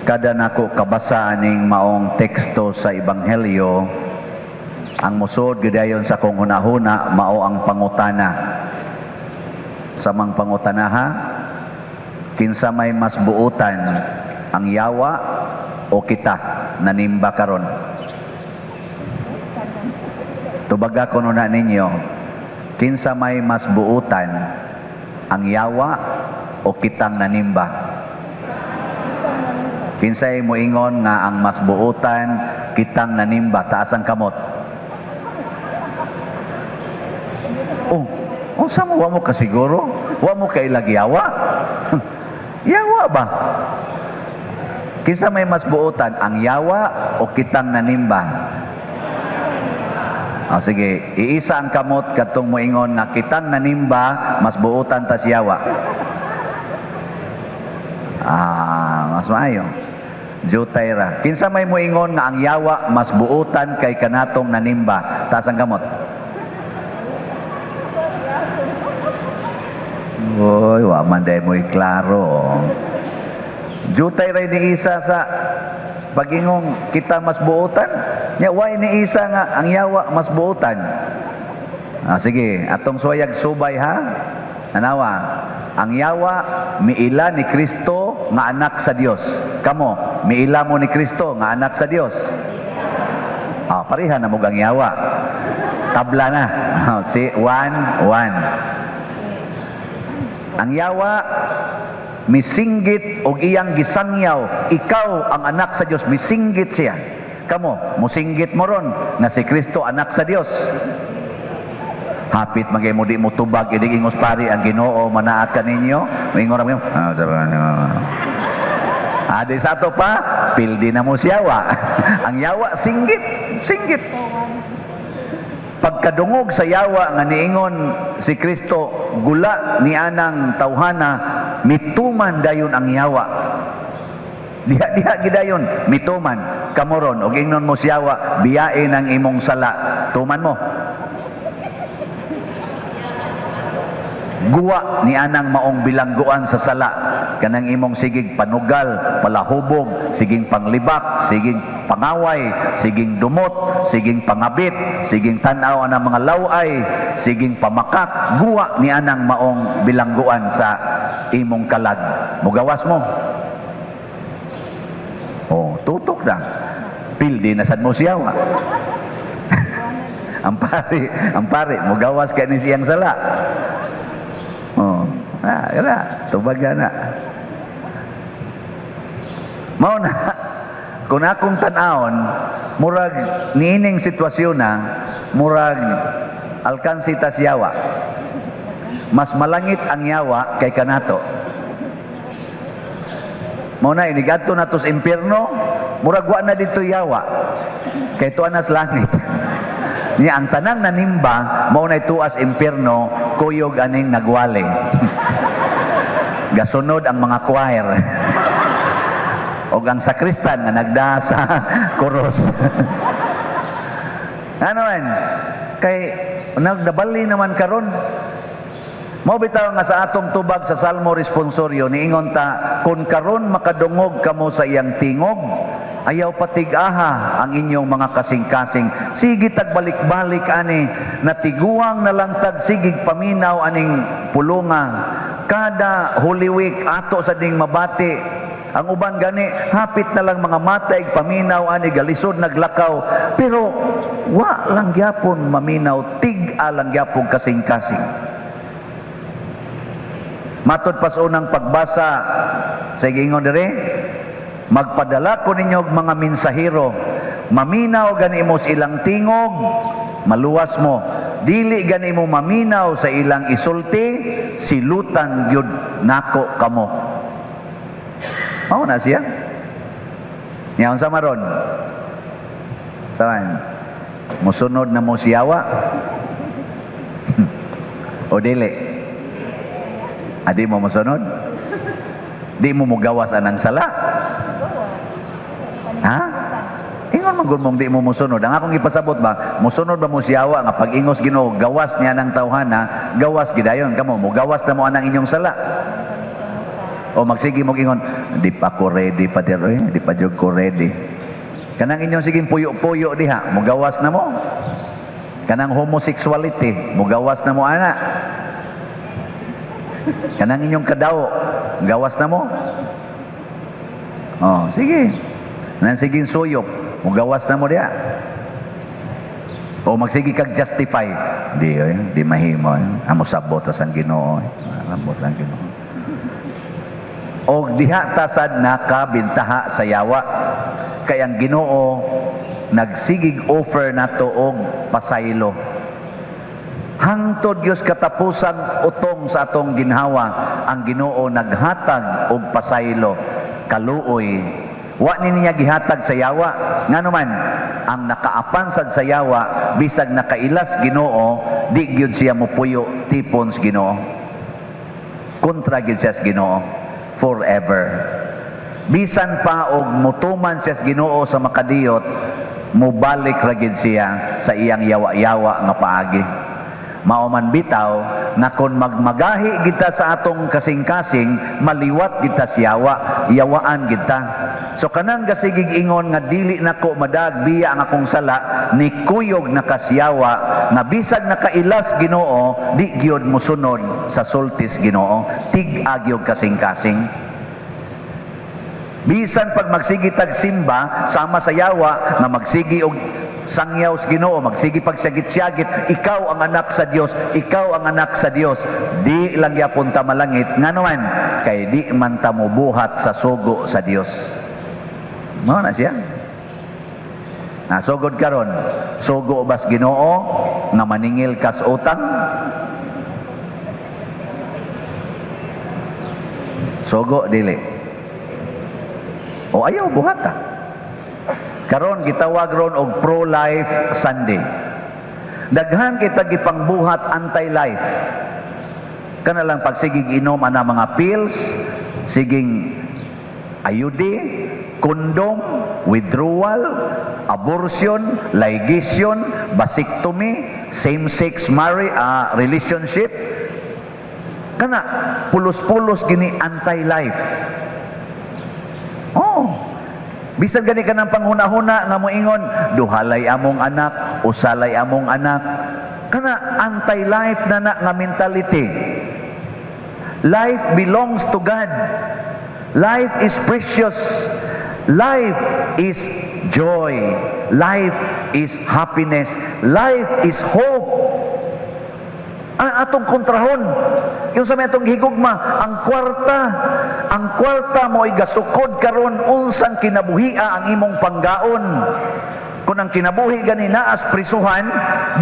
Kada nako kabasa aning maong teksto sa Ebanghelyo, ang musod gidayon sa akong hunahuna mao ang pangutana. Sa mang pangutana ha, kinsa may mas buutan, ang yawa o kita nanimba karon? Tubaga ko na ninyo, kinsa may mas buutan, ang yawa o kitang nanimba? Kinsay moingon nga ang mas buutan kitang nanimba, taas ang kamot. Oh, unsa mo, wa mo kasiguro? Wa mo kailag yawa? Yawa ba? Kinsa may mas buutan, ang yawa o kitang nanimba? O sige, iisa ang kamot katong moingon nga kitang nanimba mas buutan tas yawa. Ah, mas maayo. Jutay ra. Kinsa may moingon nga ang yawa mas buutan kay kanatong nanimba? Taas ang kamot. Oy, wa man day mo'y klaro. Jutay ra ni isa sa pagingong kita mas buutan. Nya way ni isa nga ang yawa mas buutan. Ah, sige, atong suwayag subay ha. Anawa, ang yawa miila ni Kristo nga anak sa Dios. Kamo, miila mo ni Kristo nga anak sa Dios. Ah, pareha na mo ang yawa. Tabla na. Si 1-1. Ang yawa misinggit og iyang gisangyaw, ikaw ang anak sa Dios, misinggit siya. Kamo, musinggit mo ron nga si Kristo anak sa Dios. Hapit magay mo di mo tubag inig ingos pari ang Ginoo manaa kaninyo. Moingon ra mo. Ah, ah, di sa ato pa, pildi na mo siyawa. Ang yawa singgit, singgit. Pagkadungog sa yawa nga niingon si Kristo, gula ni anang tawhana, mituman dayon ang yawa. Diha diha gidayon, mituman kamoron og ingnon mo siyawa, biyain ang imong sala, tuman mo. Guwa ni anang maong bilangguan sa sala, kanang imong sigig panugal, palahubog, siging panglibak, siging pangaway, siging dumot, siging pangabit, siging tan-aw anang mga laway, siging pamakak, guwa ni anang maong bilangguan sa imong kalag. Mugawas mo. Oh, tutok na. Pildi na sad mo siyawa. Ang pari, mugawas ka ni siyang sala. Oh, ah, ira, tubag na. Mao na, kung akong tan-awon, murag niining sitwasyon na, murag alkansi tas yawa. Mas malangit ang yawa kay kanato. Mao na, inigadto na to sa impyerno, murag wa na dito yawa. Kay tuwa na sa langit. Niya ang tanang nanimba, mao na tuas impyerno, kuyog aning nagwali. Gasunod ang mga choir. Og ang sakristan nga nagda sa koros. Ano man? Kay nagdabali naman karon. Mao bitaw nga sa atong tubag sa Salmo responsorio niingon ta, kun karon makadungog kamo sa iyang tingog, ayaw patig-aha ang inyong mga kasing-kasing. Sige tagbalik-balik ani, natiguang na lang tag sigig paminaw aning pulunga. Kada Holy Week ato sa ding mabati. Ang uban gani hapit na lang mga matay paminaw ani, galisod naglakaw, pero wa lang gyapon maminaw, tig-a lang gyapon kasing-kasing. Matod pa sa unang pagbasa sa giingon dire, magpadala ko ninyo og mga mensahero, maminaw gani mo sa ilang tingog, maluwas mo. Dili gani mo maminaw sa ilang isulti, silutan gyud nako kamo. Mao na siya. Nya unsa maron? Saman? Musunod na mo siyawa? O dili? Adi mo mosunod? Di mo mugawas anang sala? Ha? Ingon man gud mong di mo mosunod. Ang akong ipasabot ba, mosunod ba mo siyawa nga pag ingos Ginoo gawas niya ng tawhana, gawas gidayon kamo, mogawas na mo anang inyong sala. O magsige mo ingon, Di pa ko ready, Father, eh. Di pa jud ko ready. Kanang inyong siging puyo-puyo diha, mugawas na mo. Kanang homosexuality, mugawas na mo ana. Kanang inyong kadawo, gawas na mo. Oh, sige. Nang siging suyop, mugawas na mo diha. O magsige kag justify. Di eh, di mahimo eh. Amo sabot ra sang Ginoo eh. Sabot ra ang Ginoo. Og diha tasad nakabintaha sa yawa. Kay ang Ginoo nagsigig offer nato og pasaylo. Hangtod Diyos katapusang utong sa atong ginhawa, ang Ginoo naghatag og pasaylo, kaluoy. Wa ni niya gihatag sa yawa. Ngano man, ang nakaapan sad sa yawa, bisag nakailas Ginoo, di gyud siya mopuyo tipon sa Ginoo. Kontra gyud siya sa Ginoo forever. Bisan pa og mutuman siya sa Ginoo sa makadiyot, mubalik ra gyud siya sa iyang yawa-yawa nga paagi. Mao man bitaw nga kon magmagahi kita sa atong kasing-kasing, maliwat kita sa yawa, yawaan kita. So kanang gasigig ingon nga dili nako madag biya ang akong sala, ni kuyog na kasyawa nga bisag nakailas Ginoo, di gyud mosunod sa sultis Ginoo, tig-a gyud kasing-kasing. Bisan pag magsigi tag simba sama sa yawa nga magsigi og sangyaw sa Ginoo, magsigi pag syagit-syagit, "Ikaw ang anak sa Dios, ikaw ang anak sa Dios," di lang yapon ta malangit. Ngano man? Kay di man ta mobuhat sa sugo sa Dios. Mao na siya. Na sugod karon, sugo bas Ginoo nga maningil kas utang? Sugo dili? O ayaw buhata. Karon gitawag ron og pro-life Sunday. Daghan kita gipangbuhat anti-life. Kana lang pagsigig inom ana mga pills, siging IUD, condom, withdrawal, abortion, ligation, vasectomy, same-sex marriage, relationship. Kana pulos-pulos gini anti-life. Oh. Bisan gani ka ng panghuna-huna nga moingon, "Duhalay among anak, usalay among anak." Kana anti-life na na nga mentality. Life belongs to God. Life is precious. Life is joy. Life is happiness. Life is hope. Ang atong kontrahon, yung sa may atong higugma, ang kwarta, ang kwarta mo ay gasukod karon unsang kinabuhia ang imong panggaon. Kung ang kinabuhi gani naas prisuhan,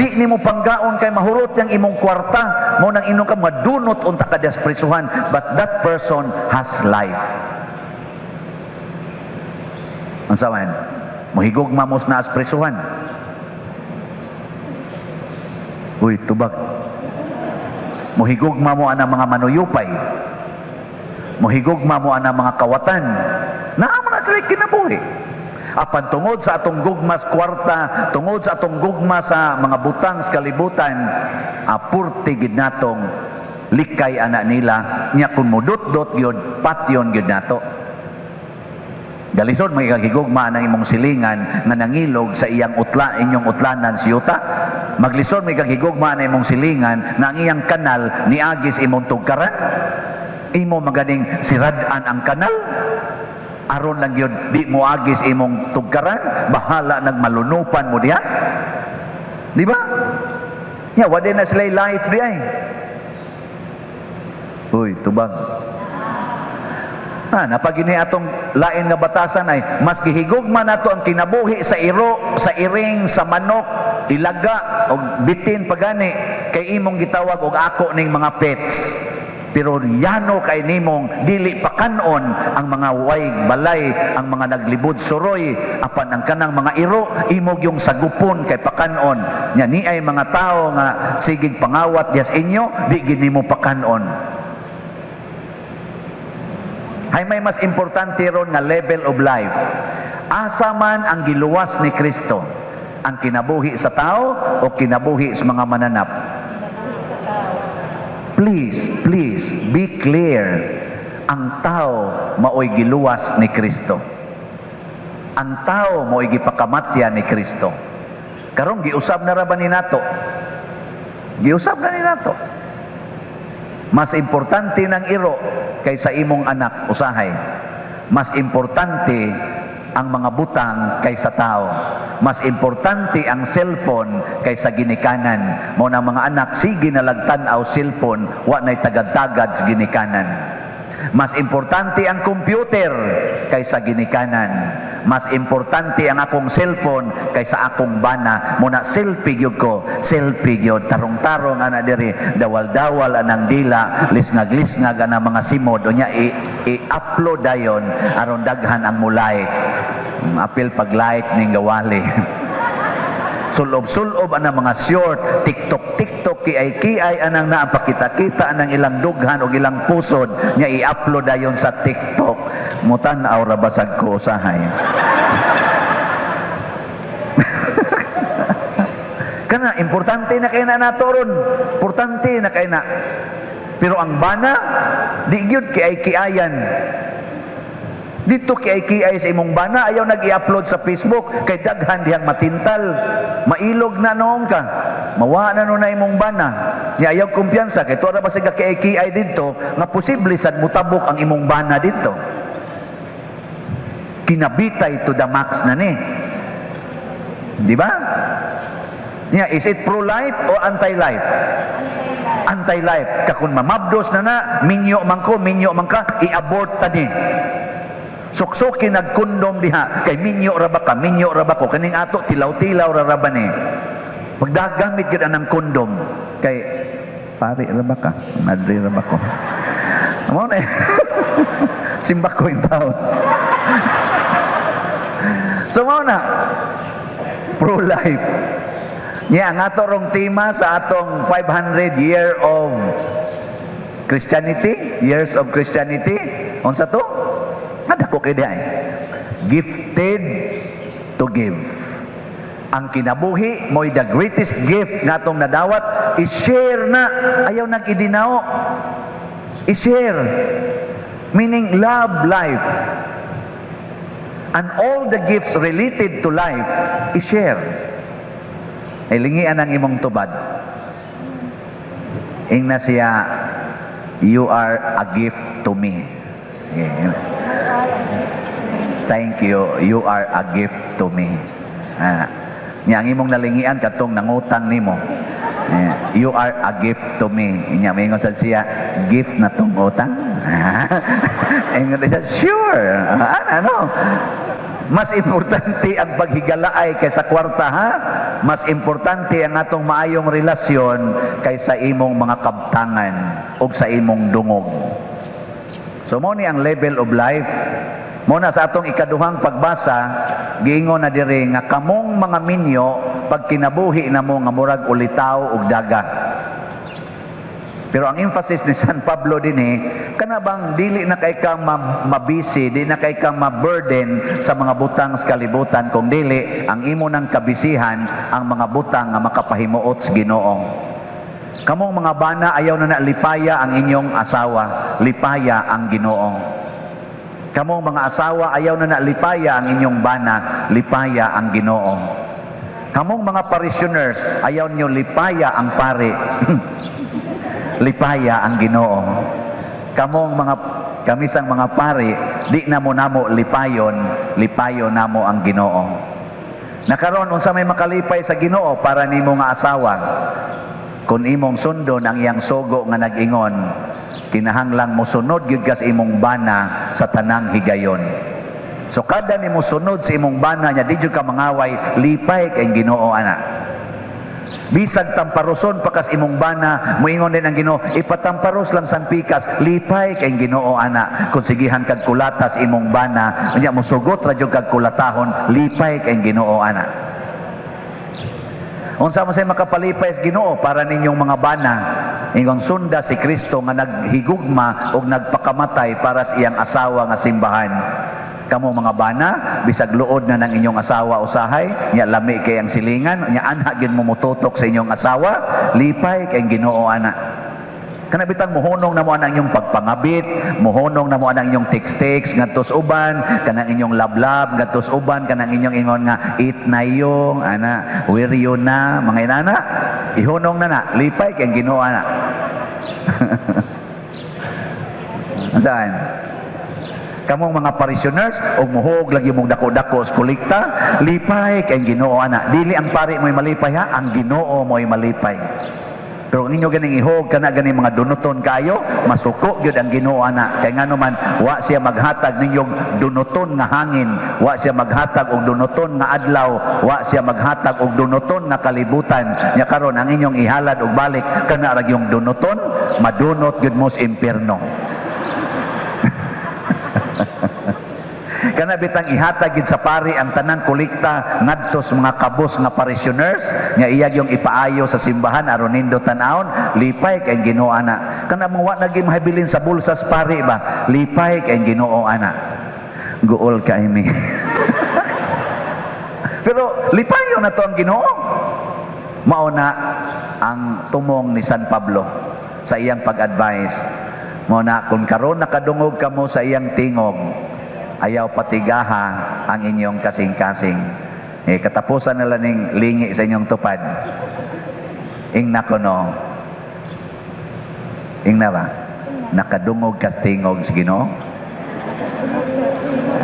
di nimo panggaon kay mahurot yang imong kwarta, mo nang inom ka madunot unta ka dias prisuhan, but that person has life. Unsa man? Mohigugma mo sa naas prisuhan. Uy, tubag. Mohigugma mo ana mga manuyupay. Mohigugma mo ana mga kawatan. Naa man na sila kinabuhi. Apan tungod sa atong gugmas kwarta, tungod sa atong gugma sa mga butang sa kalibutan, apurti gid natong likay ana nila nya kung mudot-dot gyud, patyon gyud nato. Galisod may kagigugma ng imong silingan nga nangilog sa iyang utla, inyong utlanan siyuta. Maglisod may kagigugma na imong silingan nga ang iyang kanal niagis imong tugkaran. Imo maganing sirad-an ang kanal. Aron lang yun, di mo agis imong tugkaran, bahala nagmalunupan mo diha. Di ba? Ya, wala na sila life di ay. Uy, tubag. Na, napagini atong lain nga batasan ay mas gihigugma nato ang kinabuhi sa iro, sa iring, sa manok, ilaga og bitin pagani kay imong gitawag og ako ning mga pets. Pero yano kay nimong dili pakanon ang mga way balay, ang mga naglibod suroy, apan ang kanang mga iro imog yung sagupon kay pakanon. Nya ni ay mga tao nga sigig pangawat dias inyo, di gid nimo pakanon. Hay may mas importante ron nga level of life. Asa man ang giluwas ni Kristo? Ang kinabuhi sa tao o kinabuhi sa mga mananap? Please, please, be clear. Ang tao maoy giluwas ni Kristo. Ang tao maoy gipakamatya ni Kristo. Karon giusab na ra ba ni nato? Giusab na ni nato. Mas importante ng iro kaysa imong anak usahay. Mas importante ang mga butang kaysa tao. Mas importante ang cellphone kaysa ginikanan. Mao na mga anak sige na lag tan-aw cellphone, wa na'y tagad-tagad sa ginikanan. Mas importante ang computer kaysa ginikanan. Mas importante ang akong cellphone kaysa akong bana. Mao na selfie gyud ko, selfie gyud. Tarong-tarong ana diri, dawal-dawal anang dila, lisngag-lisngag ana mga simod unya i-upload dayon aron daghan ang mo like. Apil pag like ning gawali. Sulob-sulob anang mga short, TikTok TikTok, kiay kiay anang naa, pakita-kita anang ilang dughan og ilang pusod nya i-upload dayon sa TikTok. Mutan-aw ra basag ko usahay. Kana importante na kay na nato ron. Importante na kay na. Pero ang bana di gyud kiay kiayan. Dito kiay kiay sa imong bana, ayaw nag-i-upload sa Facebook kay daghan dihang matintal. Mailog na noon ka. Mawa na no na imong bana. Nya ayaw kumpiyansa kay tuwa ra ba siya kiay kiay didto nga posible sad mutabok ang imong bana didto. Kinabitay to the max na ni. Di ba? Nya, is it pro-life or anti-life? Anti-life. Kakun mamabdos na na, minyo man ko, minyo man ka, i-abort ta ni. Suksuki nagkondom diha, kay minyo ra ba ka, minyo ra ba ko, kaning ato, tilaw-tilaw ra ra ba ni. Pagdagamit gyud anang kondom, kay pari ra ba ka, madre ra ba ko. Mao na simbak ko yung taon. So mao na, pro-life. Nya ang ato rong tema sa atong 500 year of Christianity, years of Christianity, unsa to? Ada ko kay diay. Gifted to give. Ang kinabuhi mo'y the greatest gift nga atong nadawat, i-share na, ayaw nag-idinao. I-share. Meaning love life. And all the gifts related to life, i-share. Ay lingian ang imong tubad. Ingna siya, "You are a gift to me." Yeah. "Thank you, you are a gift to me." Ah, nya ang imong nalingian katong nangutang nimo. Eh, "You are a gift to me." Nya maingon sad siya, "Gift na tong utang?" Ingon siya, "Sure." Ah, ano? Mas importante ang paghigalaay kaysa kwarta, ha? Mas importante ang atong maayong relasyon kaysa imong mga kabtangan o sa imong dungog. So mao ni ang level of life. Mao na sa atong ikaduhang pagbasa, giingon na diri nga kamong mga minyo pagkinabuhi namo nga murag ulitaw ug daga. Pero ang emphasis ni San Pablo dinhi, kana bang dili na kay ka mabisi, di na kay ka ma-burden sa mga butang sa kalibutan, kung dili ang imo nang kabisihan ang mga butang nga makapahimuot sa Ginoo. Kamong mga bana, ayaw na na lipaya ang inyong asawa, lipaya ang Ginoo. Kamong mga asawa, ayaw na na lipaya ang inyong bana, lipaya ang Ginoo. Kamong mga parishioners, ayaw nyo lipaya ang pare, lipaya ang Ginoo. Kamong mga kamisang mga pari, di na mo namo lipayon, lipayon namo ang Ginoo. Nakaron unsa may makalipay sa Ginoo para nimo nga asawa? Kung imong sundon ang iyang sugo nga nag-ingon, kinahanglang mosunod gyud ka sa imong bana sa tanang higayon. So kada nimo sunod sa imong bana nya di jud ka mangaway, lipay kay Ginoo ana. Bisag tamparoson pa kas imong bana, moingon din ang Ginoo, "Ipatamparos lang sang pikas," lipay kay Ginoo ana. Kung sigihan kag kulatas imong bana, unya mosugot ra jud kag kulatahon, lipay kay Ginoo ana. Unsa man say makapalipay sa Ginoo para ninyong mga bana? Ingon, sunda si Kristo nga naghigugma ug nagpakamatay para sa iyang asawa nga simbahan. Kamo mga bana, bisag luod na ng inyong asawa usahay, nya lami kay ang silingan, nya anha gid mo mututok sa inyong asawa, lipay kay Ginoo ana. Kana bitang muhunong na mo ang inyong pagpangabit, muhunong na mo ang inyong text-text ngadto sa uban, kanang inyong love-love ngadto sa uban, kanang inyong ingon nga it na yo, ana, where you na, mga inana, ihunong na na, lipay kay ang Ginoo ana. Saan? Kamong mga parishioners, og muhog lagi mong dako-dako sa kolekta, lipay kay ang Ginoo ana. Dili ang pari mo'y malipay ha, ang Ginoo mo'y malipay. Pero ang inyo ganing ihog kana ganing mga dunuton kayo, masuko gyud ang Ginoo ana. Kay ngano man wa siya maghatag ninyong dunuton nga hangin, wa siya maghatag og dunuton nga adlaw, wa siya maghatag og dunuton nga kalibutan. Nya karon ang inyong ihalad og balik kana ra yung dunuton, madunot gyud mo sa impierno. Kana bitang ihatag gid sa pari ang tanang kolekta ngadto sa mga kabos nga parishioners nga iya yung ipaayo sa simbahan aron nindot tan-awon, lipay kay Ginoo ana. Kana mo wa na gyud mahabilin sa bulsa sa pari ba, lipay kay Ginoo ana. Guol kay mi. Pero lipayon na to ang Ginoo. Mao na ang tumong ni San Pablo sa iyang pag-advise. Mao na kung karon nakadungog kamo sa iyang tingog, ayaw patigaha ang inyong kasing-kasing. Eh, katapusan nila ning lingi sa inyong tupad. Ingna ko no. Ingna ba? Nakadungog kas tingog sa Ginoo.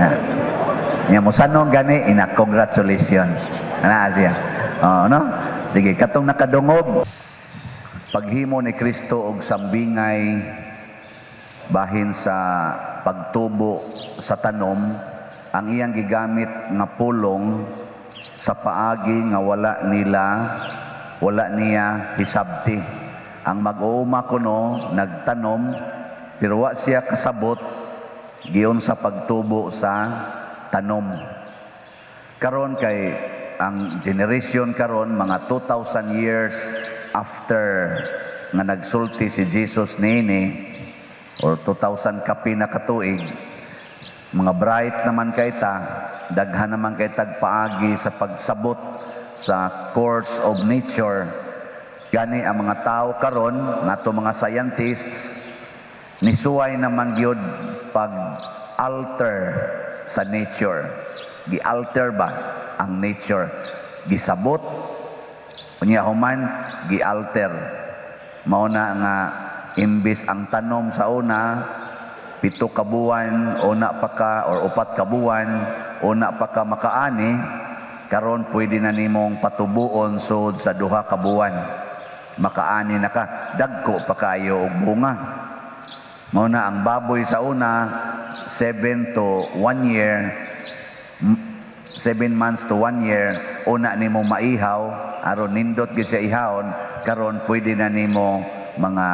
Ah. Nya mo sanong gani ina, congratulations. Ana siya. Oh, no? Sige, katong nakadungog, paghimo ni Kristo og sambingay bahin sa pagtubo sa tanom, ang iyang gigamit nga pulong "sa paagi nga wala niya hisabti". Ang mag-uuma kuno nagtanom, pero wa siya kasabot giyon sa pagtubo sa tanom. Karon kay ang generation karon, mga 2000 years after nga nagsulti si Jesus niini or 2000 kapi na katuig, mga bright naman kay ta, daghan naman kay tag paagi sa pagsabot sa course of nature. Gani ang mga tao karon nato, mga scientists, nisuway naman gyud pag alter sa nature. Gi-alter ba ang nature, gisabot, unya human gi-alter. Mao na nga imbis ang tanom sa una 7 ka buwan una pa ka or 4 ka buwan una pa ka makaani, karon pwede na nimong patubuon sud sa 2 ka buwan, makaani na ka, dagko pa kayo og bunga. Mao na ang baboy sa una 7 to 1 year, 7 months to 1 year una nimo maihaw aron nindot gyud siya ihawon. Karon pwede na nimo mga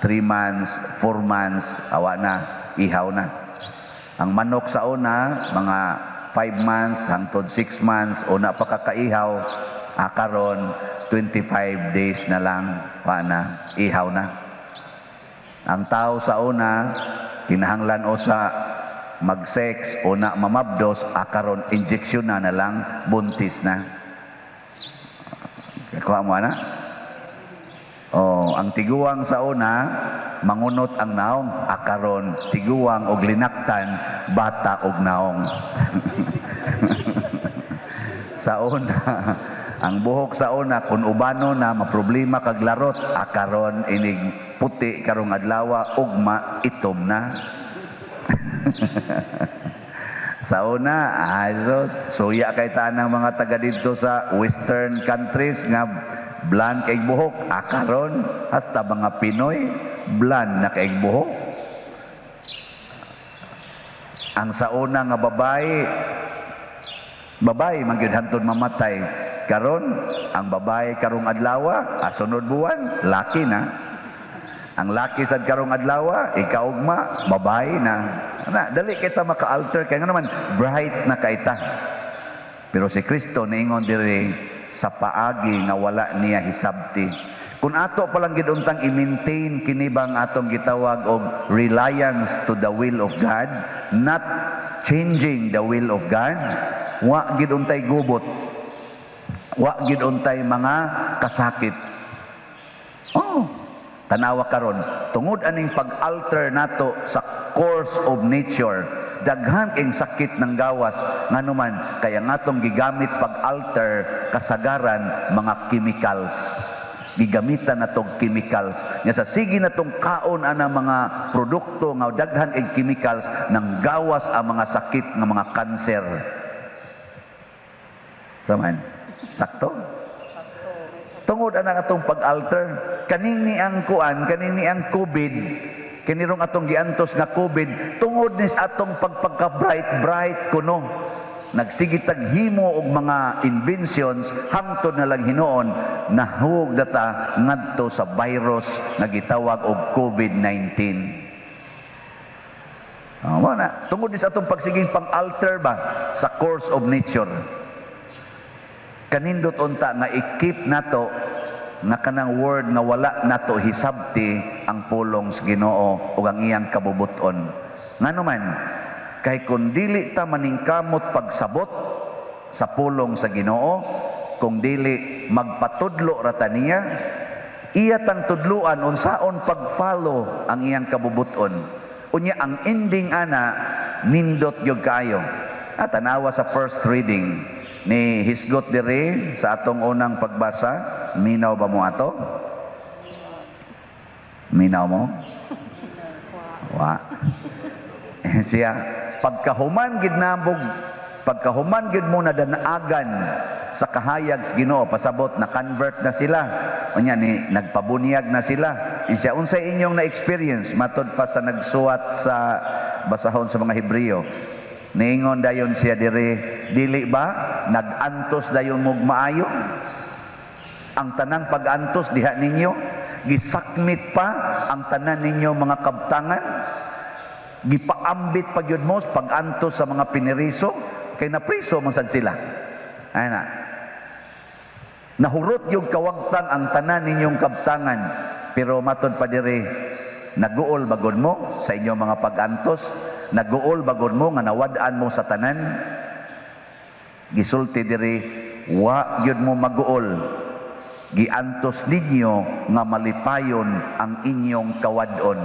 3 months, 4 months, awa na, ihaw na. Ang manok sa una mga 5 months hangtod 6 months una pa kakaihaw, karon 25 days na lang pa na, ihaw na. Ang tao sa una kinahanglan o sa mag-sex o na mamabdos, karon injection na na lang, buntis na. Kuha mo na? Oh, ang tiguang sa una mangunot ang naong, akaron tiguang og linaktan, bata og naong. Sa una, ang buhok sa una kung ubano na maproblema kag larot, akaron inig puti karong adlaw, ugma itom na. Sa una, ay sus, suya kay tanang mga taga didto sa western countries nga blonde kay buhok, akaron hasta mga Pinoy blonde na kay buhok. Ang sa una nga babae, babae man gyud hantod mamatay. Karon ang babae karong adlaw, asunod buwan laki na. Ang laki sad karong adlaw, ikaugma babae na. Na dali kita maka-alter kay nga naman bright na kaita. Pero si Kristo niingon diri, "sa paagi nga wala niya hisabti". Kung ato pa lang gid untang i-maintain kini bang atong gitawag og reliance to the will of God, not changing the will of God, wa gid untay gubot. Wa gid untay mga kasakit. Oh. Tanawa karon, tungod aning pag-alter nato sa course of nature, daghan king sakit ng gawas. Nganuman kaya nga atong gigamit pag-alter kasagaran mga chemicals. Gigamitan natong chemicals. Nya sa sige natong kaon ana mga produkto nga daghan og chemicals, nang gawas ang mga sakit nga mga kanser. Saman, sakto? Tungod ana atong pag-alter, kanini ang kuan, kanini ang COVID, kinirong atong giantos nga COVID, tungod nis atong pagpagka bright bright kuno. Nagsige tag himo og mga inventions, hangtod na lang hinuon nahug data ngadto sa virus nga gitawag og COVID-19. Oh, mao na. Tungod ni sa atong pagsiging pang-alter ba sa course of nature. Kanindot unta nga i-keep nato nga kanang word nga wala nato hisabti ang pulong sa Ginoo ug ang iyang kabubuton. Ngano man, kay kung dili ta maningkamot pagsabot sa pulong sa Ginoo, kung dili magpatudlo ra ta niya, iya tang tudluan unsaon pag-follow ang iyang kabubuton. Unya ang ending ana nindot gyud kaayo. At tanawa sa first reading ni hisgot diri sa atong unang pagbasa, minaw ba mo ato? Minaw mo? Wa. Siya pagkahuman gid nabog, pagkahuman gid mo nadanaagan sa kahayag sa Ginoo, pasabot na convert na sila. Unya ni nagpabunyag na sila. Siya, unsay inyong na-experience matod pa sa nagsuwat sa basahon sa mga Hebreo? Niingon dayon siya diri, dili ba nag-antos dayon mog maayo? Ang tanang pag-antos diha ninyo, gisakmit pa ang tanan ninyo mga kabtangan, gipaambit pa gyud mo pag-antos sa mga piniriso, kay napriso man sad sila. Ay na. Nahurot yung kawagtang ang tanan ninyong kabtangan, pero matod pa diri, naguol bagod mo sa inyong mga pag-antos, naguol bagod mo nga nawad-an mo sa tanan. Gisulti diri, wa gyud mo maguol, giantos ninyo nga malipayon ang inyong kawad-on.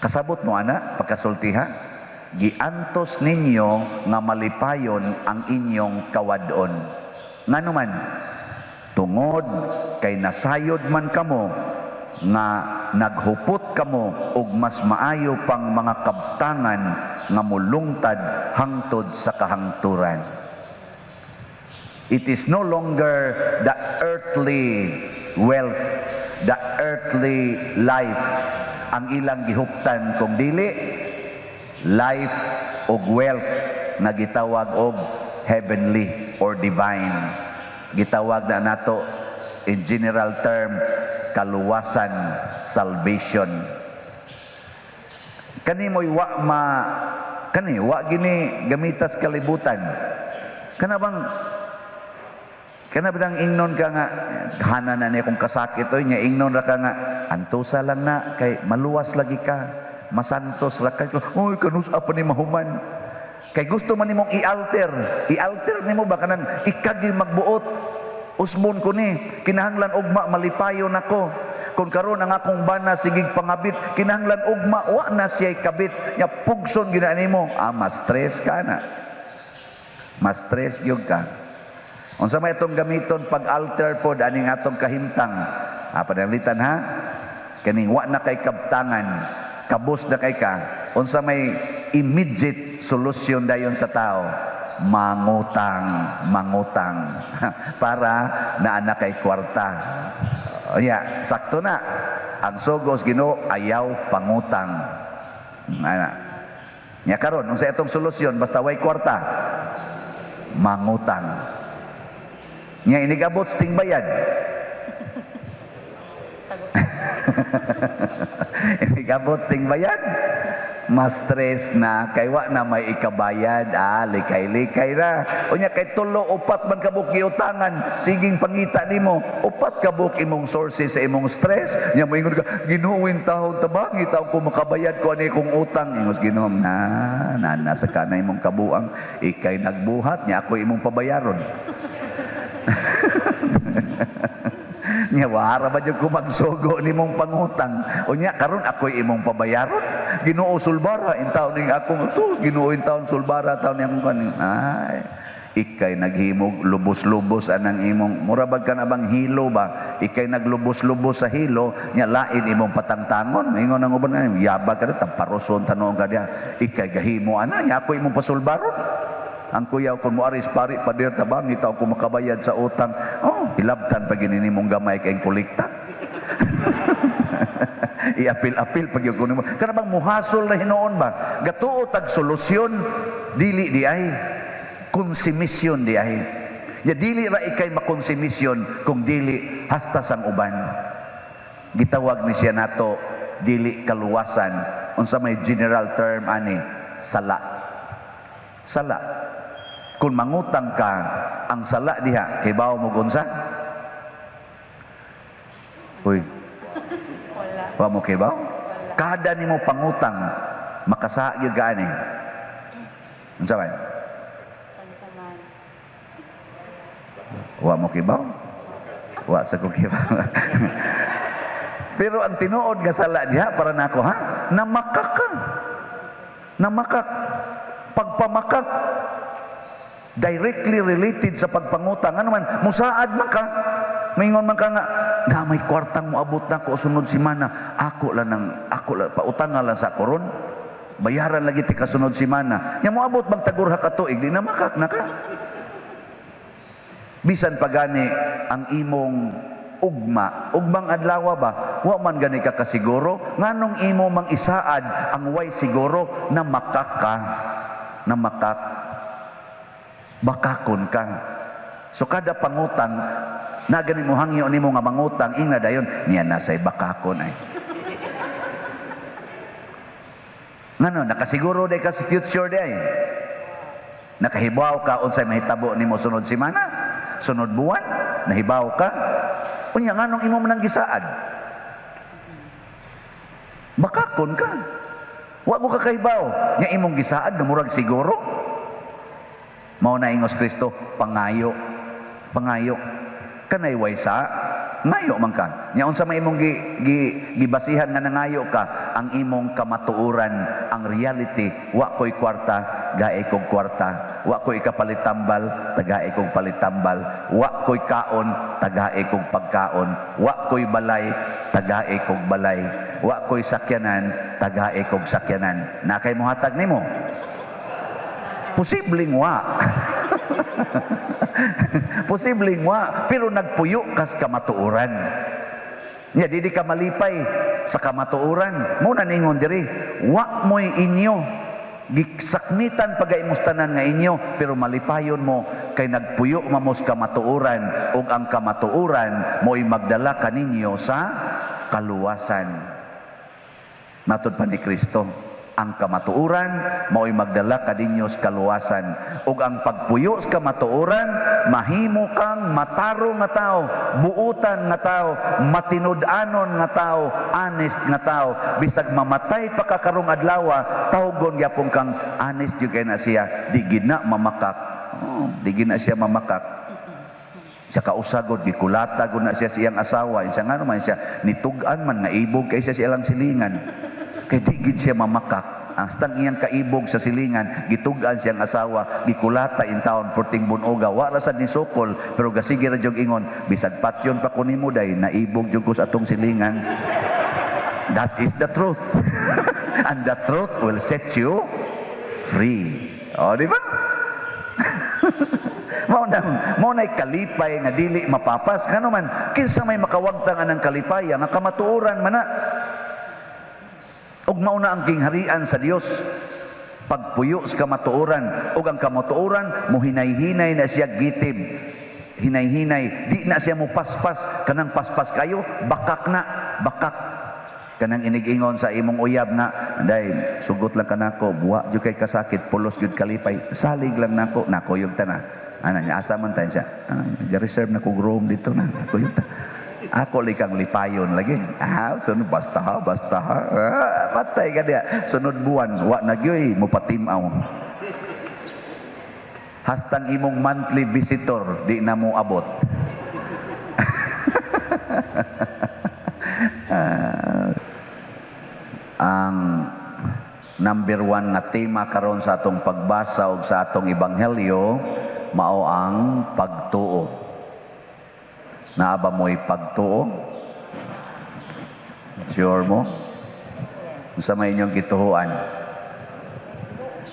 Kasabot mo ana pagkasulti ha? Giantos ninyo nga malipayon ang inyong kawad-on. Ngano man, tungod kay nasayod man kamo nga naghupot kamo og mas maayo pang mga kabtangan nga mulungtad hangtod sa kahangturan. It is no longer the earthly wealth, the earthly life ang ilang gihuptan, kung dili life og wealth nga gitawag og heavenly or divine. Gitawag na nato in general term kaluwasan, salvation. Kani mo'y wa ma kani wa gini gamitas kalibutan. Kana bang ingnon ka nga hana na niya kung kasakit oy, nya ingnon ra ka nga antusa lang na kay maluwas lagi ka, masantos ra ka. Oy, kanus-a pa ni mahuman? Kay gusto man nimong i-alter, i-alter nimo ba, kanang ikagi magbuot, usbon ko ni, kinahanglan ugma malipayon ako. Kung karon ang akong bana sigig pangabit, kinahanglan ugma wa na siya'y kabit. Nya pugson gina nimo, ah, ma-stress ka na, ma-stress gyud ka. Unsa may itong gamiton pag-alter pod aning atong kahimtang? Ah, pananglitan ha, kaning wa na kay kabtangan, kabos na kay ka, unsa may immediate solution dayon sa tao? Mangutang, mangutang para naa na kay kwarta. O ya, sakto na. Ang sugos Ginoo, ayaw pangutang. Ana. Nya karon unsa itong solusyon basta way kwarta? Mangutang. Nya inigabot sa tingbayad. Inigabot sa tingbayad. Mas stress na kay wa na may ikabayad, ah, likay-likay na. Unya kay tulo upat man kabuk giutangan, siging pangita nimo, upat kabuk imong sources sa imong stress. Nya moingon ka, Ginoo, tahon tabangi taon ko makabayad ko ani kong utang. Ingos Ginoo, na na nasa kanay imong kabuang, ikay nagbuhat nya ako imong pabayaron. Nya wara ba jud ko magsugo nimong pangutang? Unya karon ako'y imong pabayaron. Ginoo, sulbara intawn ning akong, sus, Ginoo, intawn sulbara taon ni akong kaning. Ay, ikay naghimog lubos-lubos anang imong, mura bag ka na bang hilo ba? Ikay naglubos-lubos sa hilo nya, lain imong patangtangon. Ingon ang uban nga yabag ka, tamparoson tanon ka diha. Ikay gahimo ana nya, ako imong pasulbaron. Ang kuyaw kung mo aris pari pader tabang itaw ko makabayad sa utang. Oh, hilabtan pa gini nimong gamay kay kolekta. Iapil-apil pag yun nimo. Kana bang muhasol na hinuon ba? Gatuo tag solusyon, dili di ay konsumisyon di ay. Nya dili ra ikay makonsumisyon kung dili hasta sang uban. Gitawag ni siya nato dili kaluwasan. Unsa may general term ani? Sala. Sala. Kung mangutang ka, ang sala diha, kay bawo mo unsa? Uy. Wala. Wa mo kibaw? Kada nimo pangutang, makasa gyud ka ani. Unsa man? Pansaman. Wa mo kibaw? Wa sa ko kibaw. Pero ang tinuod nga sala diha para nako ha, namakak ka. Namakak. Pagpamakak directly related sa pagpangutang. Ano man, musaad man ka. Maingon man ka nga, na may kwartang moabot na ko sunod simana. Ako lang ng, ako lang, pautanga lang sa koron. Bayaran lagi ti kasunod simana. Nya moabot magtagurha ka tuig, di na makak na ka. Bisan pa gani ang imong ugma, ugmang adlaw ba, wa man gani ka kasiguro, nganong imo mang isaad ang way siguro na makak ka, na makak, bakakon ka. So kada pangutang, na gani mo hangyo nimo nga mangutang, ingna dayon, niya nasay bakakon ay. Ngano, nakasiguro day ka sa future day. Nakahibaw ka unsay mahitabo nimo sunod semana, sunod buwan, nahibaw ka. Unya nganong imo man ang gisaad? Bakakon ka. Wa ko kakahibaw nya imong gisaad nga murag siguro. Mao na ingos Kristo, pangayo. Pangayo. Kanay way sa ngayo man ka. Nya unsa may imong gibasihan nga nangayo ka? Ang imong kamatuoran, ang reality, wa ko'y kwarta, gae kog kwarta. Wa ko'y kapalitambal, tagae kog palitambal. Wa ko'y kaon, tagae kog pagkaon. Wa ko'y balay, tagae kog balay. Wa ko'y sakyanan, tagae kog sakyanan. Na kay mohatag nimo? Posibleng wa. Posibleng wa, pero nagpuyo kas kamatuoran. Nya dili ka malipay sa kamatuoran. Mo na ningon diri, wa mo'y inyo. Gisakmitan pagaimustanan nga inyo, pero malipayon mo kay nagpuyo mamos kamatuoran, ug ang kamatuoran mo'y magdala kaninyo sa kaluwasan. Matod pa ni Kristo, ang kamatuoran mao'y magdala kaninyo sa kaluwasan. Ug ang pagpuyo sa kamatuoran, mahimo kang matarong nga tao, buutan nga tao, matinud-anon nga tao, honest nga tao. Bisag mamatay pa ka karong adlaw, tawgon gyapon kang honest jud kay na siya, di gid na mamakak. Oh, di gid na siya mamakak. Sa kausagod, gikulata gud na siya siyang asawa. Siya nga naman siya, nitug-an man nga ibog kay siya siyang silingan. Kay di gid siya mamakak. Hastang iyang kaibog sa silingan, gitug-an siyang asawa, gikulata in town, perting bunoga, wa ra sad ni sukol, pero gasige ra jud ingon, bisag patyon pa ko nimo day, naibog jud ko sa atong silingan. That is the truth. And the truth will set you free. O, di ba? Mao na'y kalipay nga dili mapapas. Ngano man, kinsa may makawagtang anang kalipaya nga kamatuoran man na. Ug mao na ang gingharian sa Dios. Pagpuyo sa kamatuoran, ug ang kamatuoran mohinay-hinay na siya gitib. Hinay-hinay, di na siya mopaspas, kanang paspas kayo, bakak na, bakak. Kanang inigingon sa imong uyab nga, day sugot lang kanako, buwa jud kay kasakit, pulos jud kalipay, salig lang nako, nakuyog ta na. Ana niya asa man tayo siya. Ah, reserve na kog room dito na, nakuyog ta. Ako likang lipayon lagi. Ah, sunod basta ha, basta ha. Ah, patay ka diya. Sunod buwan, wa na gyoy, mupatimaw. Hastang imong monthly visitor, di na mo abot. Ang number one nga tema karon sa atong pagbasa og sa atong ebanghelyo mao ang pagtuo. Naa ba mo'y pagtuo? Sure mo? Unsa may inyong gituohan?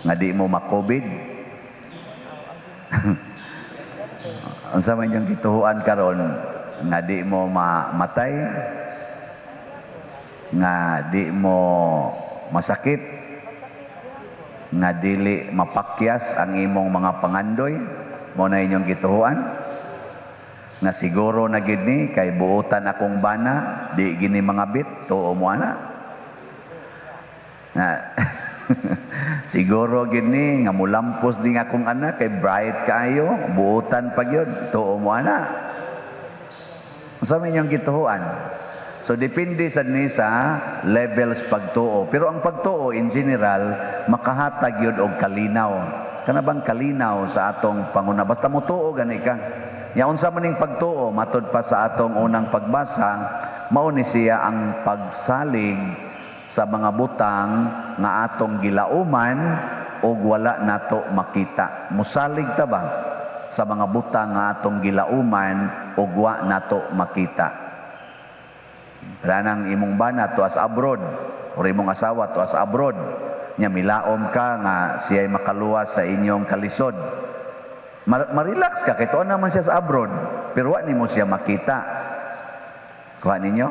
Nga di mo ma-COVID? Unsa may inyong gituohan karon? Nga di mo mamatay? Nga di mo masakit? Nga dili mapakyas ang imong mga pangandoy? Mao na inyong gituohan? Nga siguro na gid ni kay buotan akong bana, di gini mangabit, tuo mo ana? Nga siguro gid ni nga mulampos din akong anak kay bright kaayo, buotan pa gyud, tuo mo ana? Unsa may inyong gituohan? So depende sad ni sa levels pagtuo. Pero ang pagtuo in general makahatag gyud og kalinaw. Kana bang kalinaw sa atong panguna? Basta motuo gani ka. Nya unsa man ning pagtuo? Matud pa sa atong unang pagbasa, mao ni siya ang pagsalig sa mga butang nga atong gilauman og wala nato makita. Musalig ta ba sa mga butang nga atong gilauman og wa nato makita? Ranang imong bana tuas abroad or imong asawa tuas abroad, nya milaom ka nga siya'y makaluwas sa inyong kalisod. Ma-relax ka kay tuon naman siya sa abroad, pero wa nimo siya makita. Kuha ninyo?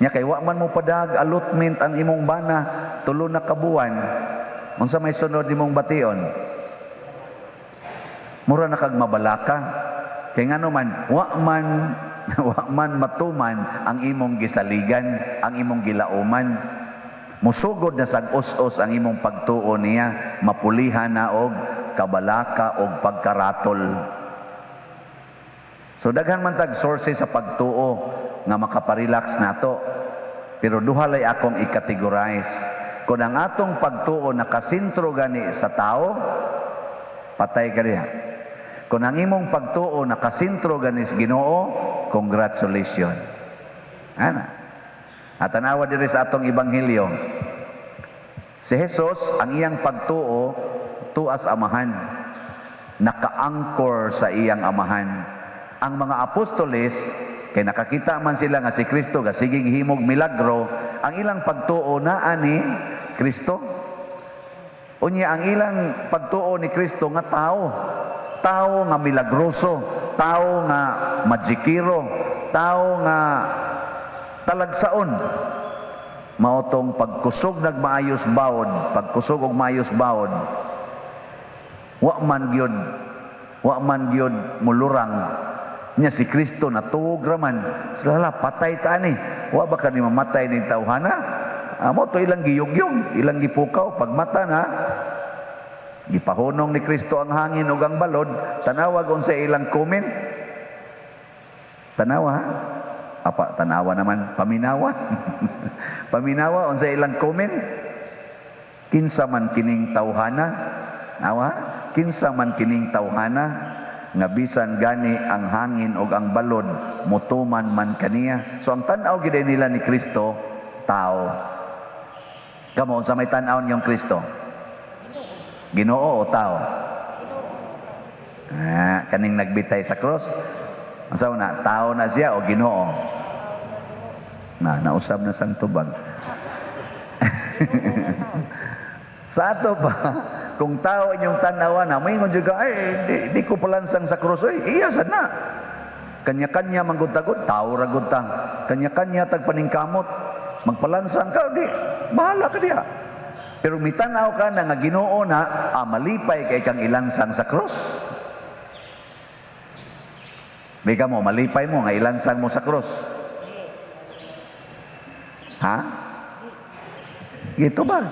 Nya kay wa man mo padag allotment ang imong bana 3 na ka buwan. Unsa may sunod nimong bation? Mura na kag mabalaka. Kay ngano man wa man matuman ang imong gisaligan, ang imong gilauman. Musugod na sag us-us ang imong pagtuo niya, mapulihan na og kabalaka og pagkaratol. So daghan man tag sources sa pagtuo nga makaparelax nato. Pero duha lay akong i-categorize. Kung ang atong pagtuo nakasentro gani sa tao, patay ka diha. Kung ang imong pagtuo nakasentro gani sa Ginoo, congratulations. Ana. At tanawa diri sa atong ebanghelyo. Si Jesus, ang iyang pagtuo tuas amahan. Naka-anchor sa iyang amahan. Ang mga apostoles, kay nakakita man sila nga si Kristo gasigig himog milagro, ang ilang pagtuo naa ni Kristo. Unya ang ilang pagtuo ni Kristo nga tao, tao nga milagroso, tao nga magikero, tao nga talagsaon. Mao tong pagkusog nagmaayos bawod, pagkusog og maayos bawod, wa man gyud mulurang. Nya si Kristo natuog raman, sila patay ta ani. Wa ba kani mamatay ning tawhana? Amo to ilang giyugyog, ilang gipukaw pagmata na gipahunong ni Kristo ang hangin ug ang balod. Tanawag unsa ilang comment. Tanawa ha? Apa tanawa naman, paminawa. Paminawa unsa ilang comment. Kinsa man kining tawhana? Awa, kinsa man kining tawhana nga bisan gani ang hangin ug ang balod mutuman man kaniya? So ang tan-aw gid nila ni Kristo tao. Kamo, unsa may tan-aw niyong Kristo? Ginoo o tao? Kaning nagbitay sa cross. Unsa na, tao na siya o Ginoo? Na nausab na sang tubag. Sa ato pa, kung tao inyong tanawa na, moingon jud ka, ay, di ko palansang sa krus, oy, iya sad na. Kanya-kanya manggod-tagod, tao ra gud ta. Kanya-kanya tagpaningkamot, magpalansang ka, di, bahala ka diha. Pero mitanaw ka na nga Ginoo na, malipay kay kang ilansang sa krus. Bika mo, malipay mo nga ilansang mo sa krus. Ha? Gito ba?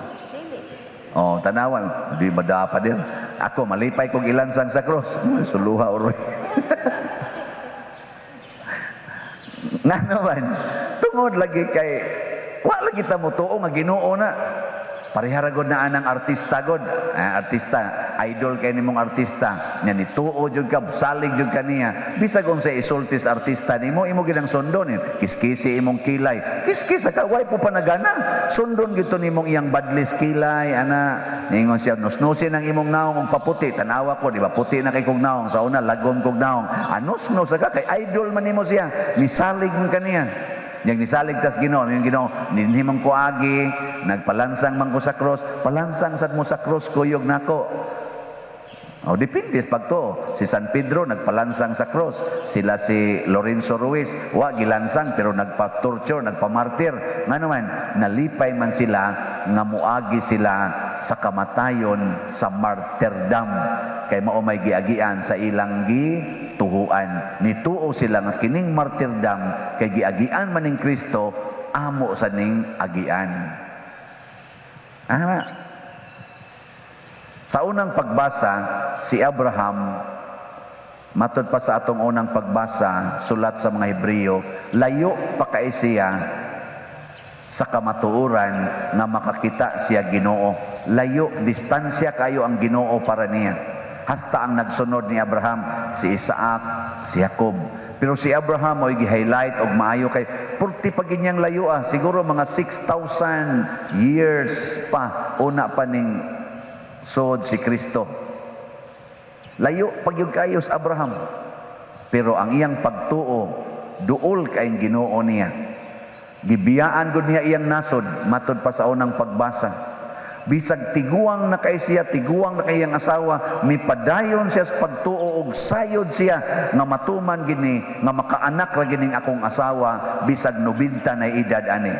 Oh, tanawan, di madapa din. Ako malipay kog ilansang sa krus. Suluha uroy. Ngano man? Tungod lagi kay wa lagi ta motuo nga Ginoo na. Parehara gud na anang artista god. Ah, artista, idol kay nimong artista. Nya nituo jud ka, salig jud ka niya. Bisag unsa isulti sa artista nimo, imo ginang sundon. Kiskisi imong kilay. Kiskis ka, way po panagana. Sundon gito nimong iyang badlis kilay, ana. Ningon siya, nusnusin ang imong naong og paputi. Tanawa ko, di ba? Puti na kay kog naong. Sa una, lagom kog naong. Anusnos ka, kay idol man nimo siya. Misalig man kaniya. Yang nisalig tas Ginoo, yung Ginoo, dinhi man ko agi, nagpalansang man ko sa cross, palansang sad mo sa cross, kuyog nako. O, depende sa pagtuo. Si San Pedro nagpalansang sa cross. Sila si Lorenzo Ruiz, wa gilansang pero nagpa-torture, nagpamartir. Nga naman, nalipay man sila nga muagi sila sa kamatayon sa martyrdom kay mao may giagian sa ilang gituhuan. Nituo sila nga kining martyrdom kay giagian man ning Kristo, amo sa ning agian. Ana. Sa unang pagbasa, si Abraham, matod pa sa atong unang pagbasa, sulat sa mga Hebreo, layo pa kay siya sa kamatuoran nga makakita siya Ginoo. Layo, distansya kayo ang Ginoo para niya. Hasta ang nagsunod ni Abraham, si Isaac, si Jacob. Pero si Abraham mo'y gi-highlight og maayo kay purti pa ginyang layo ah, siguro mga 6,000 years pa una pa ning sod si Kristo. Layo pag yung kayo sa Abraham. Pero ang iyang pagtuo, duol kayong Ginoo niya. Gibiyaan gud niya iyang nasod, matod pa sa unang pagbasa. Bisag tiguang na kay siya, tiguang na kay iyang asawa, mipadayon siya sa pagtuo og sayod siya nga matuman gini, nga makaanak ra gining akong asawa bisag 90 na edad ani.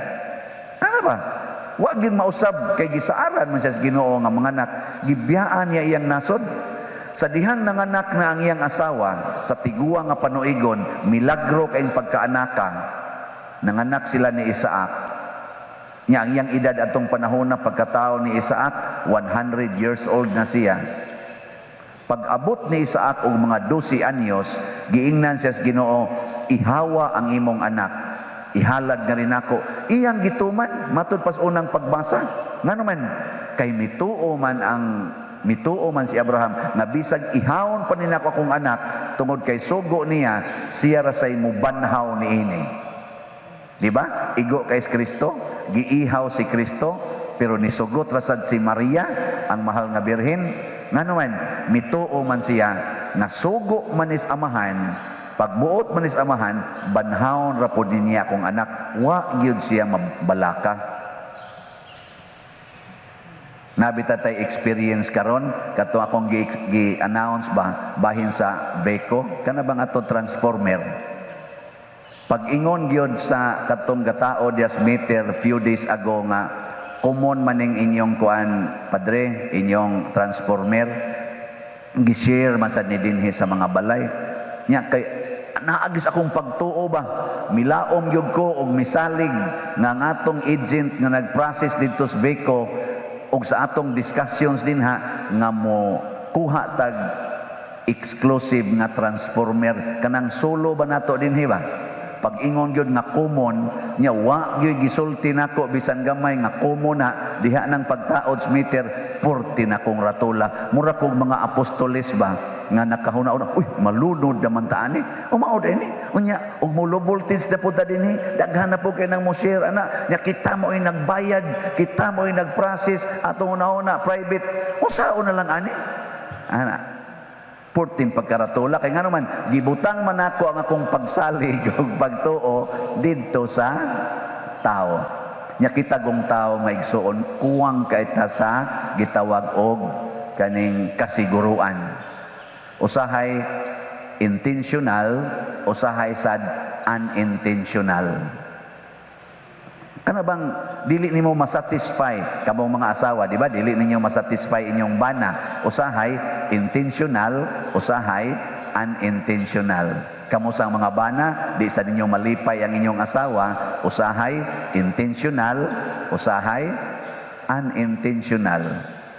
Ano ba? Wa gin mausab kay gisaaran man siya sa Ginoo nga manganak. Gibiyaan niya iyang nasod. Sa dihang nanganak na ang iyang asawa sa tiguang nga panuigon, milagro kayong pagkaanaka. Nanganak sila ni Isaac. Nya ang iyang edad atong panahon na pagkatao ni Isaac, 100 years old na siya. Pag-abot ni Isaac og mga 12 anyos, giingnan siya sa Ginoo, "Ihawa ang imong anak. Ihalad nga rin ako." Iyang gituman, matud pas unang pagbasa. Ngano man, kay mituo man si Abraham nga bisag ihawon pa ni nako akong anak, tungod kay sugo niya, siya ra say mubanhaw niini. Di ba? Igo kay Kristo, giihaw si Kristo, pero nisugot ra sad si Maria, ang mahal nga birhen. Ngano man, mituo man siya nga sugo man is amahan, pagbuot man is amahan, banhawon ra pod niya akong anak. Wa gyud siya mabalaka. Nabita tay experience karon kato akong gi-announce ba bahin sa VECO kana bang ato transformer. Pag-ingon gyud sa katong gatao dias meter few days ago nga common maning inyong kuan, padre, inyong transformer, gi-share man sad ni dinhi sa mga balay nya, kay naagis akong pagtuo ba, milaom gyud ko og misalig nga ang atong agent nga nag-process didto sa VECO og sa atong discussions dinha nga mo kuha tag exclusive nga transformer, kanang solo ba nato dinhi ba. Pag-ingon gyud nga common nya, wa gyud gisulti nako bisan gamay nga common na diha nang pagtaod sa meter. Purti na kong ratula, mura kog mga apostoles ba nga nakahuna-una, "Uy, malunod naman ta ani o mao ini." Unya og mo low voltage na pud ta dinhi, daghan na pud kay nang mo share ana nya. Kita mo ay nagbayad, kita mo ay nagprocess atong una-una private, unsaon na lang ani ana? 14 pagkaratula kay ngano man gibutang man ako ang akong pagsalig ug pagtuo didto sa tao. Nya kita gong tao, mga igsuon, kuwang kay ta sa gitawag og kaning kasiguruan. Usahay intentional, usahay sad unintentional. Kana bang dili nimo masatisfy kamong mga asawa, di ba? Dili ninyo masatisfy inyong bana. Usahay intentional, usahay unintentional. Kamo sa mga bana, di sa ninyo malipay ang inyong asawa, usahay intentional, usahay unintentional.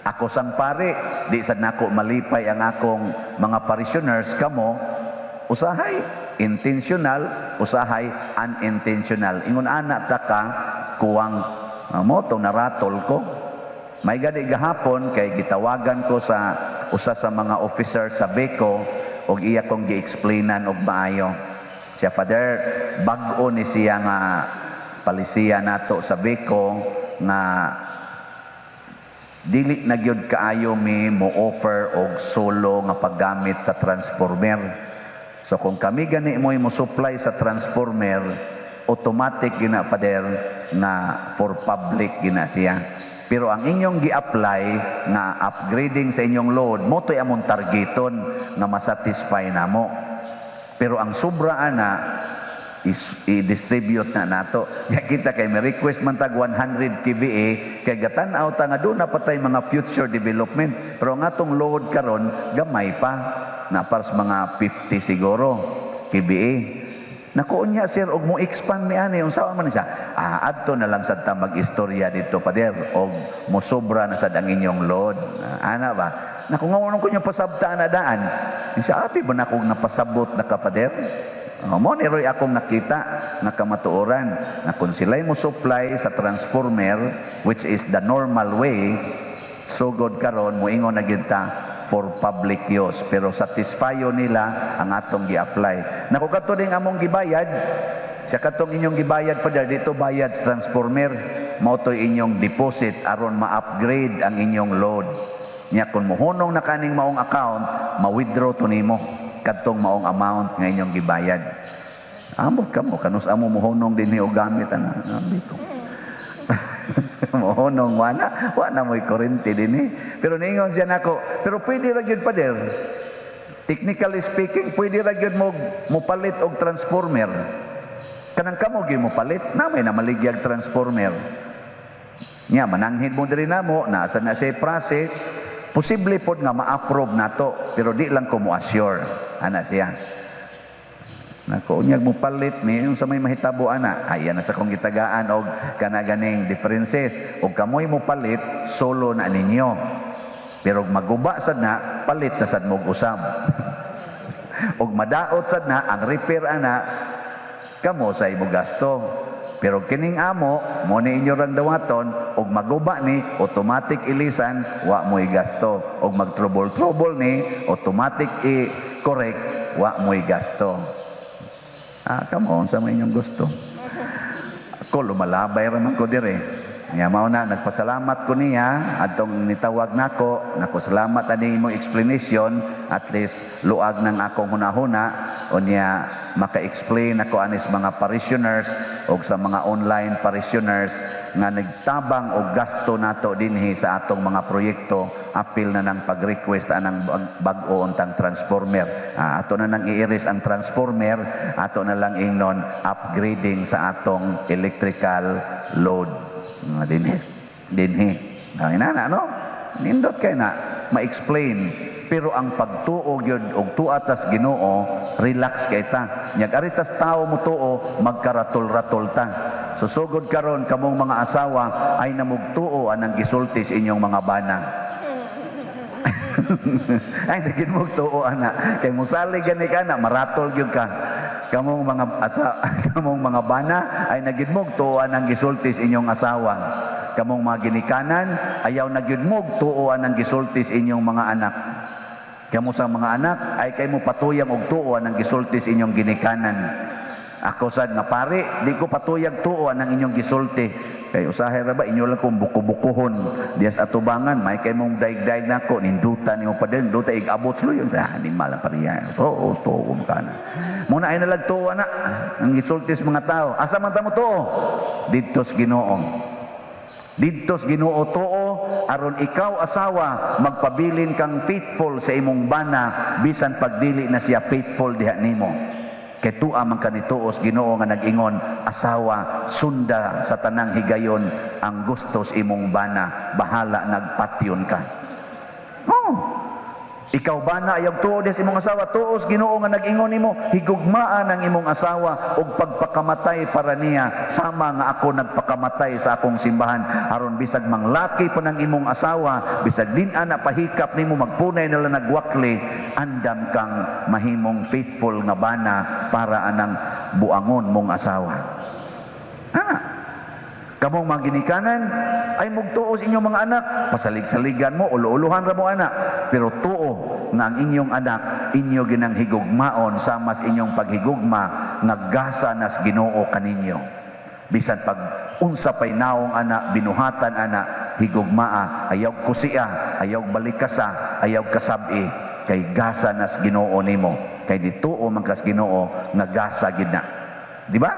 Ako sang pare, di sad nako malipay ang akong mga parishioners kamo, usahay intentional, usahay unintentional. Ingon ana ta ka kuwang mo tong naratol ko. May gani gahapon kay gitawagan ko sa usa sa mga officer sa VECO og iya kong gi-explainan og maayo. Siya, "Father, bag-o ni siya nga palisiya nato sa VECO nga dili na gyud kaayo mi mo offer og solo nga paggamit sa transformer. So kung kami gani mo mo supply sa transformer, automatic gina, Father, nga for public gina siya. Pero ang inyong gi-apply nga upgrading sa inyong load, mao to'y among targeton nga masatisfy namo. Pero ang sobra ana is i-distribute na nato." Ya kita kay may request man tag 100 kVA kay gatan-aw ta nga duna pa tay mga future development. Pero ang atong load karon gamay pa na, para sa mga 50 siguro kVA. "Naku, unya sir, og mo expand mi ani, unsa man siya?" "Ah, adto na lang sad ta mag-istorya dito, Father, og mosobra na sad ang inyong load." Ah, ana ba? "Naku, nga ko niyo pasabta na daan." Siya, "Abi ba na kog napasabot na ka, Father?" Oh, mo ni roy akong nakita nga kamatuoran na kung sila'y mo supply sa transformer, which is the normal way, sugod karon moingon na gyud ta for public use, pero satisfyo nila ang atong gi-apply. Naku, kato ding among gibayad siya, katong inyong gibayad pa dito, bayad sa transformer, mao to'y inyong deposit aron ma-upgrade ang inyong load. Nya kung mohunong na kaning maong account, ma-withdraw to nimo kadtong maong amount nga inyong gibayad. Amot kamo kanus amo mohunong dinhi og gamit ana, abi ko. Mohunong wana mo'y kurente dinhi. Pero niingon siya nako, "Pero pwede ra gyud, Pader. Technically speaking, pwede ra gyud mo mopalit og transformer. Kanang kamo gyud mopalit, na may namaligyag transformer. Nya mananghid mo diri namo, nasa na siya process, posible pod nga ma-approve nato, pero di lang ko mo assure." Ana siya. "Nako, unyag mo palit ni yung sa may mahitabo ana, ay na sa kong gitagaan og kana ganing differences. Og kamoy mo palit, solo na ninyo. Pero og maguba sad na, palit na sad mo og usab. Og madaot sad na ang repair ana, kamo sa imo gasto. Pero kining amo, mo ni inyo rang dawaton, og maguba ni, automatic ilisan, wa mo'y gasto. Og mag trouble trouble ni, automatic i correct, wa mo'y gasto." Ah, kamo sa may inyong gusto. Ako lumalabay ra man ko dire. Nya mao na nagpasalamat ko niya atong nitawag nako, nako salamat ani imong explanation, at least luag ng akong hunahuna, unya maka-explain ako anis mga parishioners og sa mga online parishioners nga nagtabang og gasto nato dinhi sa atong mga proyekto, apil na ng pag-request anang bag-o untang transformer. Ah, ato na nang iiris ang transformer, ato na lang ingnon upgrading sa atong electrical load nga dinhi dinhi. Ang inana, no, nindot kay na ma-explain, pero ang pagtuo gyud og tuatas Ginoo, relax kay ta. Nyag aritas tao mo tuo, magkaratol-ratol ta. Susugod karon, kamong mga asawa ay namugtuo anang gisulti sa inyong mga bana. Ay nagin mo tuo ana kay musalig gani ka na maratol gyud ka. Kamong mga bana ay nagin mo tuo anang gisulti sa inyong asawa. Kamong mga ginikanan, ayaw na gyud mo tuo anang gisulti sa inyong mga anak. Kamo sa mga anak ay kay mo patuyang og tuo anang gisulti sa inyong ginikanan. Ako sad nga pare, di ko patuyag tuo ang inyong gisulti. Kay usahay ra ba inyo lang kung buko-bukuhon dias atubangan, may kay mong daig-daig nako, ninduta nimo pa din, duta igabot sluyon. Ah, di malang pariya. So, tuo ka na. Muna ay nalag tuo na ang gisulti sa mga tao. Asa man ta mo tuo? Didto sa Ginoo. Didto sa Ginoo tuo aron ikaw asawa magpabilin kang faithful sa imong bana bisan pagdili na siya faithful diha nimo. Kay tua man kanituos Ginoo nga nag-ingon, "Asawa, sunda sa tanang higayon ang gustos imong bana, bahala nagpatyon ka." Oh. Ikaw bana, ayaw tuo sa imong asawa, tuos Ginoo nga nag-ingon nimo, "Higugmaan ang imong asawa ug pagpakamatay para niya sama nga ako nagpakamatay sa akong simbahan," aron bisag manglaki pa ng imong asawa, bisag din ana pahikap nimo, magpunay nila nagwakli, andam kang mahimong faithful nga bana para anang buangon mong asawa. Ana. Kamong mga ginikanan, ay mugtuo sa inyong mga anak, pasalig-saligan mo, ulo-uluhan ra mo anak, pero tuo nga ang inyong anak inyo ginang higugmaon sama sa inyong paghigugma nga gasa nas Ginoo kaninyo. Bisan pag unsa pay naong ana, binuhatan ana, higugmaa, ayaw kusia, ayaw balikasa, ayaw kasabi, kay gasa nas Ginoo nimo, kay dituo man kas Ginoo nga gasa gid na. Di ba?